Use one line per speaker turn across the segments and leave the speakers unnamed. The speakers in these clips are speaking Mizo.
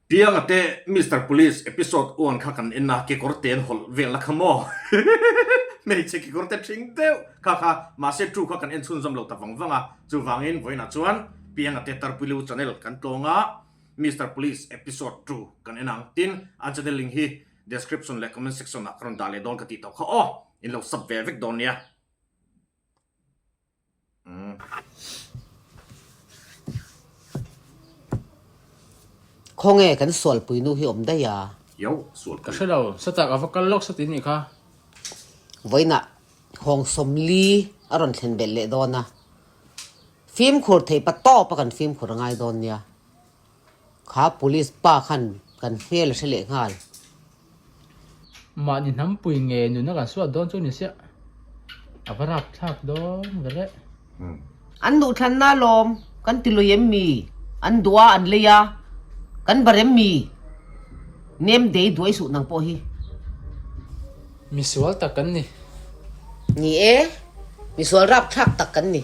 Pianga te Mister Police episode one kha kan en a, kekawr te an hawlh velna kha maw? Hmeichhe kekawr te thing deuh kha kha, mahse two kha kan en chhunzawm lo ta vang vang a, chuvangin vawiinah chuan Pianga te Tarpuilu channel kan tlawng a, Mister Police episode two kan en ang. Tin, an channel link hi description leh comment section ah ka rawn dah leh dawn ka tih tawh kha aw, in lo sub ve vek dawn nia.
Khawnge kan sualpui nu hi awm daih a?
Yo, sualpui.
Ka hre lo, satak a va kal lawk sat in nih kha.
Vawiinah hawng sawmli a rawn thlen belh leh dawn a, fimkhur theih pa tawp a kan fimkhur a ngai dawn nia. Kha police pa khan kan hmel a hre leh nghal.
Mahni hnampui nge nuna kan suat dawn chu ni siah. A va rap thlak dawn ve le.
An duhthlanna alawm kan ti lui em mi? An duh a an lei a, kan bar em mi? Nem dei duai suh nang pawh hi.
Misual tak kan ni.
Ni e, misual rapthlak tak kan ni.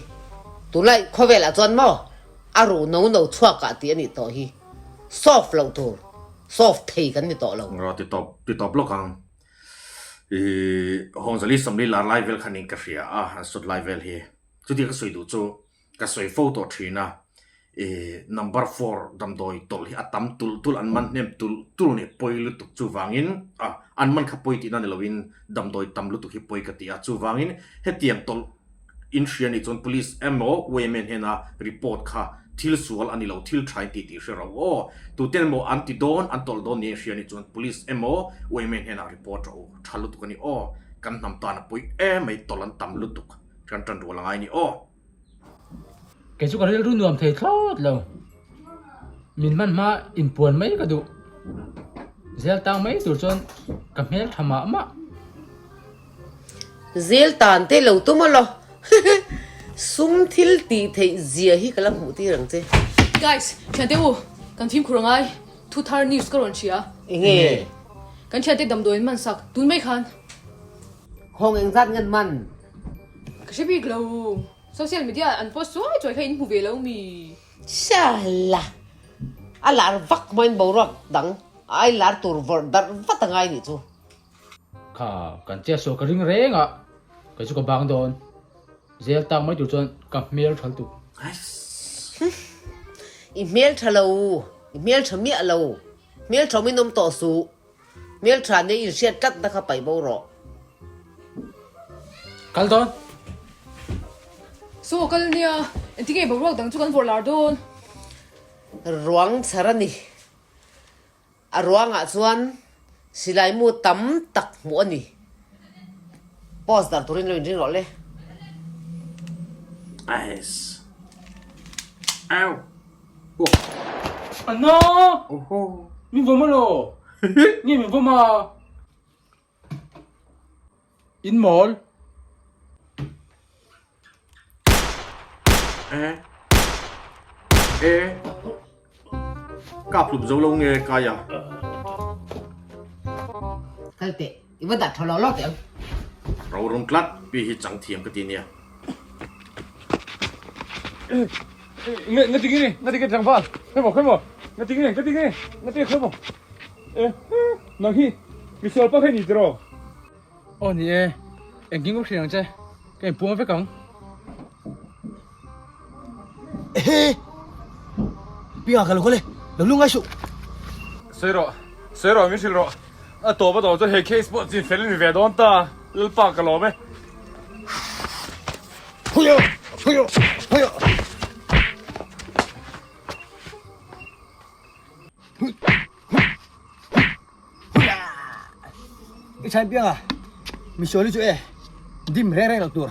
Tunlai khawvelah chuan maw? A ruh no no chhuak ah tih a nih tawh hi. Soft loh tur. Soft thei kan ni tawh lo.
Raw ti tawp ti tawp lawk ang. I Hawngzali Sawmli lar lai vel khanin ka hria a, an sut lai vel hi. Chutia ka sawi duh chu ka sawi fo tawh thin a, i number four damdawi tawlh hi a tam tulh tulh an man hnem tulh tulh nih pawi lutuk chuvangin a an man kha pawi tihna ni loin damdawi tam lutuk hi pawi ka ti a, chuvangin hetiang tawlh In hria nih chuan police emaw yma hnena report kha thil sual a ni lo, thil tha in tih tih hre ro aw. Tuten emaw an ti dawn, an tawlh dawn nia in hria nih chuan police emaw yma hnenah report rawh u. Tha lutuk a ni aw. Kan hnam tan a pui emai tawlh an tam lutuk. Kan tan rual a ngai ni aw.
Kei chu ka rilru nuam thei thlawt lo. Min hman hma inpuan mai ka duh. Zel tang mai tur chuan ka hmel tha mah mah.
Zel tan te lo tum alaw. Sum thil tih theih zia hi ka la hmuh tir ang che.
Guys, thiante u, kan fimkhur angai. Thu thar news ka rawn hria.
Enge?
Kan thiante damdawi an man sak tun mai khan.
Khawng engzat nge an man?
Ka hre bik lo. Social media an post chuai chuai kha in hmu ve lo mi?
Shala! A lar vak hmain boruak dang a ai lar tur vawrh darh vat angai nih chu.
Kha kan chiah sual ka ring reng a, kei chu ka bang dawn. Zel tak mai tur chuan ka hmel tha lutuk.
I hmel tha lo, i hmel tha miah lo. Hmel tha awmin awm tawh suh. Hmel tha nia inhriat tlatna kha paih bo rawh.
Kal dawn.
Saw kal nia, engtin nge boruak dang chu kan vawrh lar dawn?
Ruang chhar a ni. A ruangah chuan silai mu tam tak hmuh a ni. Post dar turin lo inring rawh le.
Nice. Ow. Oh.
Anna! Oho. Min vawm alo. Nge min vawm a? In mawl.
E. E. Kap hlup zo lo nge kai a.
Kal teh, i va dah tha lo lo teh ang.
Ro rum tlat pi hi chang thiam ka ti nia.
Nge nge tinge ni nge tinge tlangval khawi maw khawi maw nge tinge nge tinge nge tinge khawi maw e nang hi misual pa kha i ni tiraw. Aw ni e, engkim ka hria ang che, ka inpuang vek ang.
Ehe! Pianga ka lo kal e, lo lu ngai suh.
Sawi rawh, sawi rawh min hrilh rawh. A tawp a tawp chuan he case pawh chin fel in ve dawn ta, Lalpa ka lawm e.
Huiah! Huiah! Huiah! I chhan piang a, misual hi chu e, dim reng reng lo tur.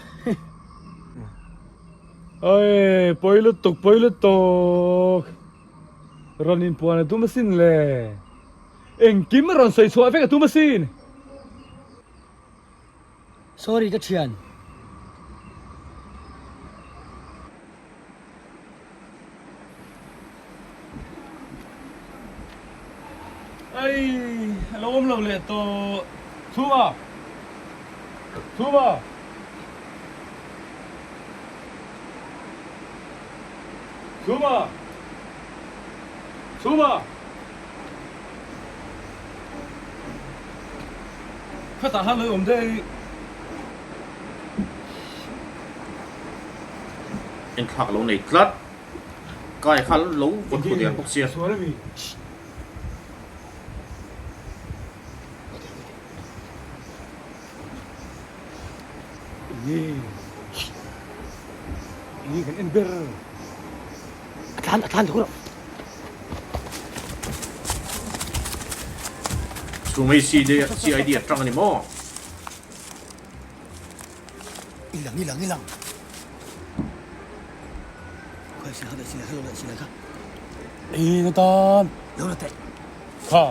Oi, pawi lutuk, pawi lutuk. Rawn inpuan a tum asin le. Engkim a rawn sawi chhuah vek a tum asin.
Sorry ka thian.
Ai, a lo awm lo leh tawh. Chhuma! Chhuma! Chhuma! Chhuma! Khatah han lo awm daih.
Enthlak lo nei tlat. Kai kha lo vawn thu der bawk sia.
Sual ami. Enge enge kan en ber.
A tlan a tlan thur.
Chhung hei CID atang ani maw?
I lang i lang i lang. Khawi silai kha dah silai kha lo dah silai kha.
Eng a tan.
Lo la teh.
Kha.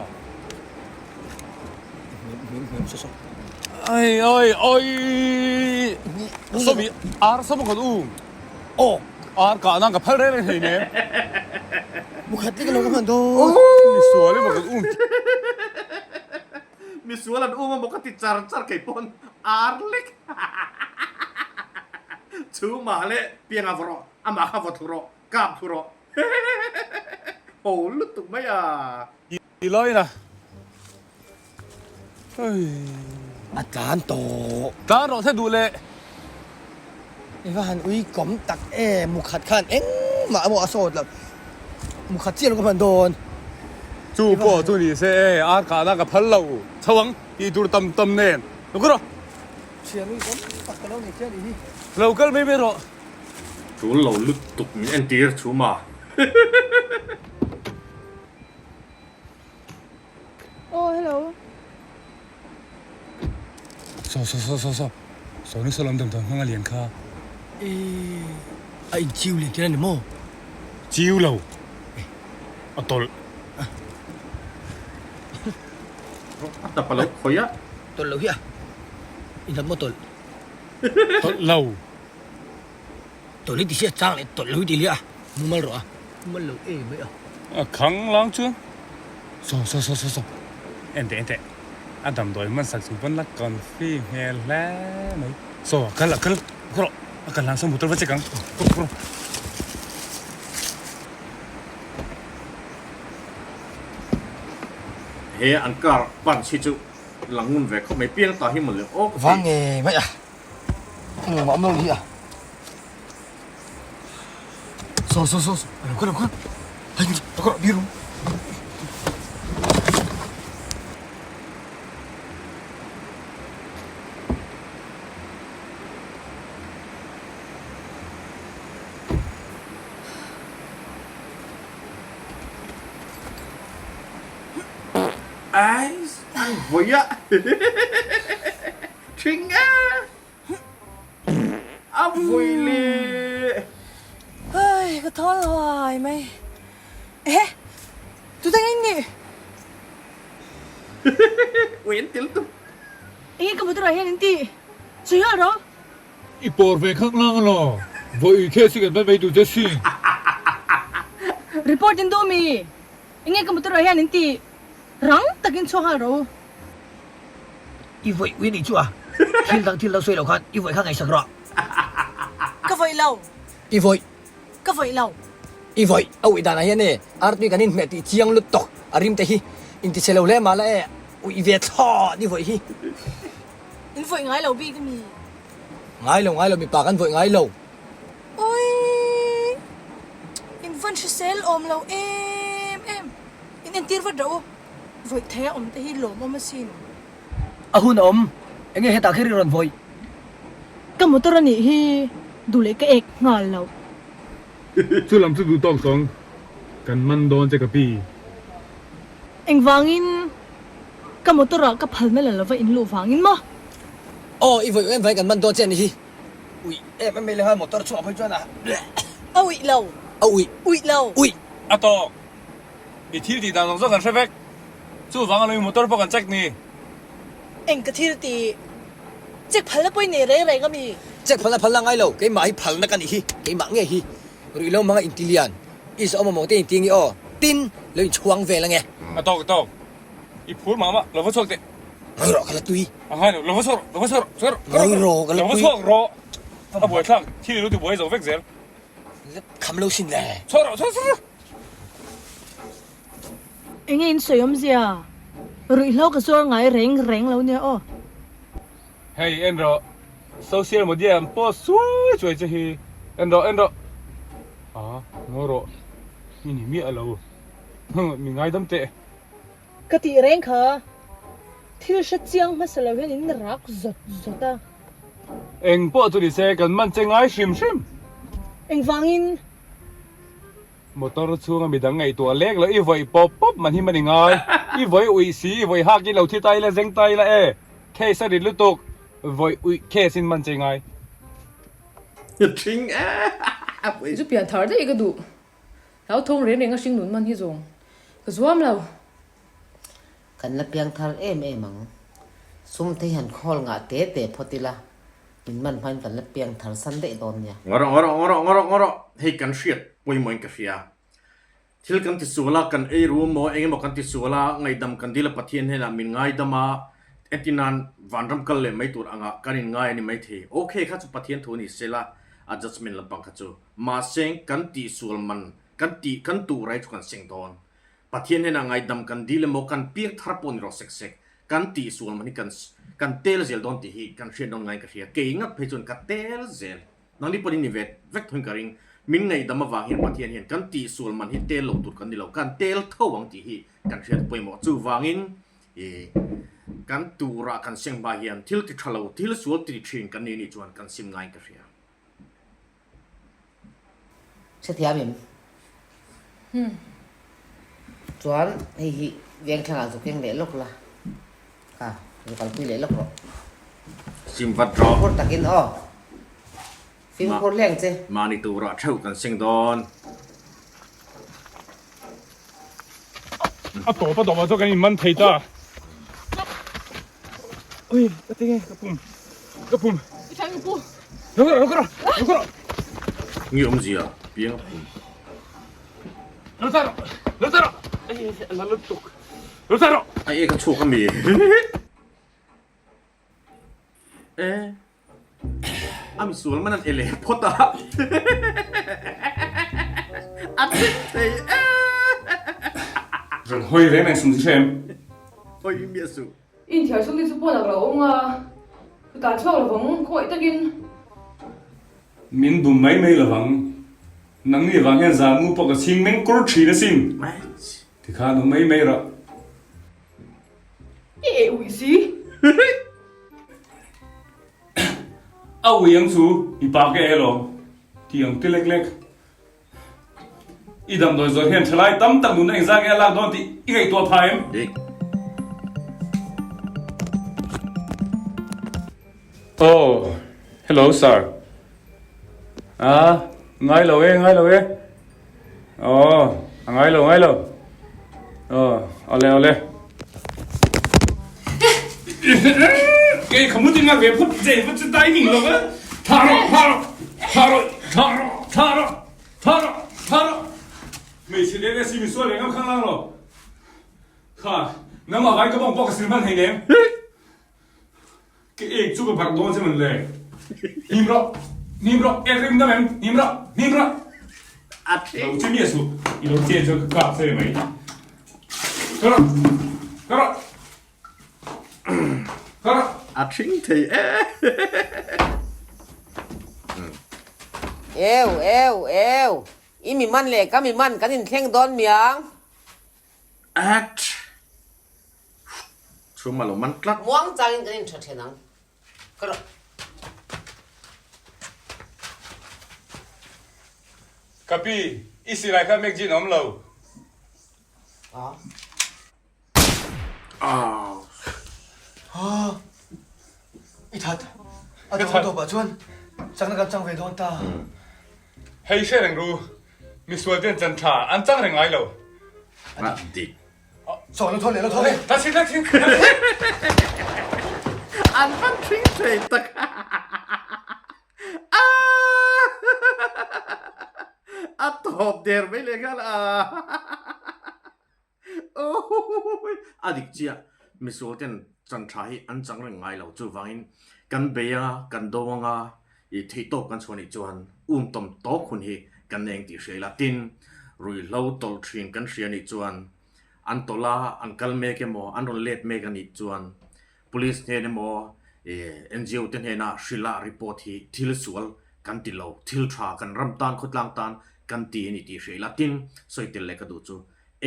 Ai ai ai. Sawmi ar sawm khat u.
Aw.
Ar kah nan ka phal reng reng hleinem.
Mukhat lek alo ka hman dawn.
Misual emaw kan um.
Misual an um emaw ka ti char char kei pawn ar lek. Chhungmah leh pianga vaw rawh, amah kha vaw thlu rawh, kap thlu rawh. Ho lutuk mai a.
Ti lai na.
A tlan tawh.
Tlan rawh se duh leh.
I va han ui kawm tak em mukhat khan engmah emaw a sawt lo. Mukhat chiah lo ka hman dawn.
Chu pawh chu ni se e, ar kahna ka phal lo. Chho ang, tih tur tam tam nen. Lo kal rawh.
Thian ui kawm tak ka lo nei chiah nih hi.
Lo kal mai mai rawh.
Tul lo lutuk min entir chhum a.
Aw hello.
Saw saw saw saw saw saw ni saw lam damdawi hmang a lian kha.
Eii a in chiu lian tir a ni maw?
Chiu lo a tawlh.
A tap a lo khawih a.
Tawlh lo hi a in hnap maw tawlh?
Tawlh lo.
Tawlh hi ti si a chang leh tawlh lo hi ti lia a mumal rawh a mumal lo em mai a.
A khang lang chuan saw saw saw saw saw en teh en teh a damdawi hman sak chung pawn la confi hmel hle mai saw a kal a kal a kal rawh a kal hlan saw motor va check ang kawr kawr.
He an car punch hi chu lang ngun ve khawp mai piang ta hi mawle aw ka ti.
Vang ngei mai a. Engmah awm lo hi a.
Saw saw saw lo kal lo kal hei lo kal biru.
Ai an vawi a. Thing e! A vui le!
Hei, ka thawl huai mai. Ehe, tute nge in nih?
Ui an tel tu.
Enge ka motor ah hian in tih? Sawi nghal rawh.
I pawr ve khak lang alaw, vawi case hi kan ban mai duh che sin.
Report in duh mi? Enge ka motor ah hian in tih? Rang takin chhuak nghal rawh u.
I vawih ui anih chu a, thil dang thil lo sawi lo khan i vawih kha ngaihsak rawh.
Ka vawih lo.
I vawih.
Ka vawih lo.
I vawih a uih danah hian e artui kan inhmeh tih chiang lut tawk a rim te hi intichhe lo hle mah la e uih ve thlawt i vawih hi.
In vawih ngai lo bik a mi?
Ngai lo ngai lo mipa kan vawih ngai lo.
Ui! In van hrisel awm lo em em. In entir vat rawh u. Vawih thei a awm te hi lawmawm asin.
A hun a awm. Enge hetah kher i rawn vawih?
Ka motor a nih hi duh leh ka ek nghal lo.
Chu lam chu duh tawk tawng kan man dawn che ka pi.
Engvangin ka motor ah ka phalna la lova in luh vangin maw?
Aw i vawih em vai kan man dawn che a nih hi. Uih em em mai lenga motor chhuah phei chuan a.
A uih lo.
A uih.
Uih lo.
Uih.
A tawk. I thil tih dan zawng zawng kan hre vek. Chuvang a lo i motor pawh kan check ni.
Eng ka thil tih? Check phalna pawh i nei reng reng a mi?
Check phalna phalna ngai lo, keimah hi phalna ka nih hi, keimah nge hi. Ruih lo hmanga inti lian, i zawh mamawh te inti nge aw, tin, lo inchhuang vel ange.
A tawk a tawk. I phur mah mah, lo va chhuak teh.
Ngawi rawh ka la tui.
A ngai lo, lo va chhuak rawh, lo va chhuak rawh, chhuak rawh.
Ngawi rawh ka la tui.
Lo va chhuak rawh. A buaithlak, thil i lo ti buai zo vek zel.
Kham lo sin le.
Chhuak rawh, chhuak chhuak.
Enge in sawi awmzia? Ruihhlo ka zuar ngai reng reng lo nia aw.
Hei en rawh, social media an post suai suai che hi, en rawh en rawh. A, ngaw rawh, i ni miah lo, mi ngaidam teh.
Ka tih reng kha, thil hre chiang hmasa lo hian in rak zawt zawt a.
Eng pawh chu ni se, kan man che ngai hrim hrim.
Engvangin?
Motor chhunga midang ngaihtuah lek lo, i vawih pawp pawp man hi man i ngai. I vawih uih si, i vawih hak i lo thi ta ila, zeng ta ila e. Case a rit lutuk, vawih uih case in man che ngai.
Thing e.
Zu pian thar daih ka duh. Hlauthawng reng reng a hring nun man hi zawng ka zuam lo.
Kan la piang thar em em ang. Sum te hian khawl ngah te te phawt ila, min man hmain kan la piang thar san daih dawn nia.
Ngaw rawh, ngaw rawh, ngaw rawh, ngaw rawh, ngaw rawh. Hei kan hriat pawimawhin ka hria. Thil kan ti sual a, kan ei ru maw, eng emaw kan ti sual a, ngaihdam kan dil a Pathian hnenah min ngaidam a, entir nan vanram kal leh mai tur angah kan inngai a ni maithei. Ok, kha chu Pathian thu a ni sela, a judgement lampang kha chu. Mahse, kan tihsual man, kan tih, kan tuh rai chu kan seng dawn. Pathian hnenah ngaihdam kan dil emaw, kan piang thar pawh ni rawh sek sek, kan tihsual man hi kan, kan tel zel dawn tih hi kan hriat dawn ngaiin ka hria. Kei ngat phei chuan ka tel zel. Nangni pawhin ni ve vek thoin ka ring. Min ngaihdam avang hian Pathian hian kan tihsual man hi tel lo tur kan ni lo, kan tel tho ang tih hi kan hriat pawimawh. Chuvangin, i kan turah kan seng hma hian thil ti tha lo, thil sual ti thin kan ni nih chuan kan sim ngaiin ka hria.
Hrethiam em? Hmm. Chuan hei hi vengthlangah zu keng leh lawk la. Kha, zu kalpui leh lawk rawh.
Sim vat rawh.
Fimkhur takin aw. Fimkhur hleng che.
Mahni turah theuh kan seng dawn.
A tawp a tawpah chuan kan inman thei ta. Ui, ka tinge ka pum. Ka pum.
I thleng pu.
Lo kawr, lo kawr, lo kawr.
Nge awmzia piang a pum.
Lo tar rawh, lo tar rawh. Ei, a la lutuk. Lo tar rawh.
A ek a chhuak a mi. E. A misual man an ele phawt a. A thim thei e.
Rawn hawi reng reng sum chi hrem.
Hawi miah suh.
Inthiar chhung te chu pawn a lo awm a, ka tan chhuak lovang khawngaih takin.
Min bum mai mai lovang. Nangni vang hian zan mu pawh ka chhing meng kur thin asin. Tikhan awm mai mai rawh.
I eh uih si.
A ui ang chu mipa ka e lawm ti ang ti lek lek. I damdawi zawh hian thalai tam tak nunna engzah nge a lak dawn tih i ngaihtuah pha em?
Dik.
Oh, hello sir. Ah, ngai lo e, ngai lo e. Aw, a ngai lo, ngai lo. Aw, awle, awle. Kei kha mutin nga ve phut che phut chu timing lo va. Tha rawh, tha rawh, tha rawh, tha rawh, tha rawh, tha rawh, tha rawh. Hmeichhe leh leh si mi sual reng ang khang lang lo. Kha, nangmah vai ka bawng pawh ka sil hman hleinem. Ka ek chu ka barh dawn che man le. Hnim rawh, hnim rawh, ek rim dam em, hnim rawh, hnim rawh. Lo che miah suh, i lo che chuan ka kap che mai. Ka rawh, ka rawh, ka rawh.
A thing thei e.
Eu, eu, eu, i mi man leh ka mi man kan inthleng dawn miang.
Act. Chhum a lo man tlat.
Muang changin kan intha then ang. Ka rawh.
Ka pi, i silai kha magazine a awm lo.
A.
Ah. I that. A tawp tawpah chuan chakna kan chang ve dawn ta.
Hei hre reng ru, misual ten chan tha an chang reng ngai lo.
A dik.
Chaw lo thaw leh lo thaw leh.
Ta chhin ta chhin.
An van thing thei tak. A tawp der mai leh nghal a. A dik chiah misual ten chan tha hi an chang reng ngai lo chuvangin kan bei anga kan do anga i theihtawp kan chhuah nih chuan um tawm tawk hun hi kan nei ang tih hria ila tin ruihhlo tawlh thin kan hria nih chuan an tawlh a an kal mek emaw an rawn let mek a nih chuan police hnen emaw. NGO te hnena hrilha report hi thil sual kan ti lo, thil tha kan ram tan khawtlang tan kan ti a ni tih hria ila. Tin, sawi tel leh ka duh chu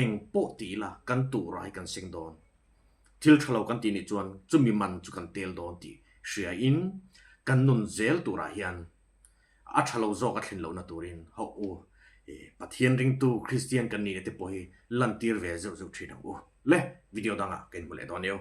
eng pawh ti ila kan turah hi kan seng dawn. Thil tha lo kan tih nih chuan chumi man chu kan tel dawn tih hria in kan nun zel turah hian a tha lo zawk a thlen lohna turin hauh u. Pathian ringtu Kristian kan nihna te pawh hi lantir ve zeuh zeuh thin ang u. Le, video dangah ka inhmu leh dawn eo.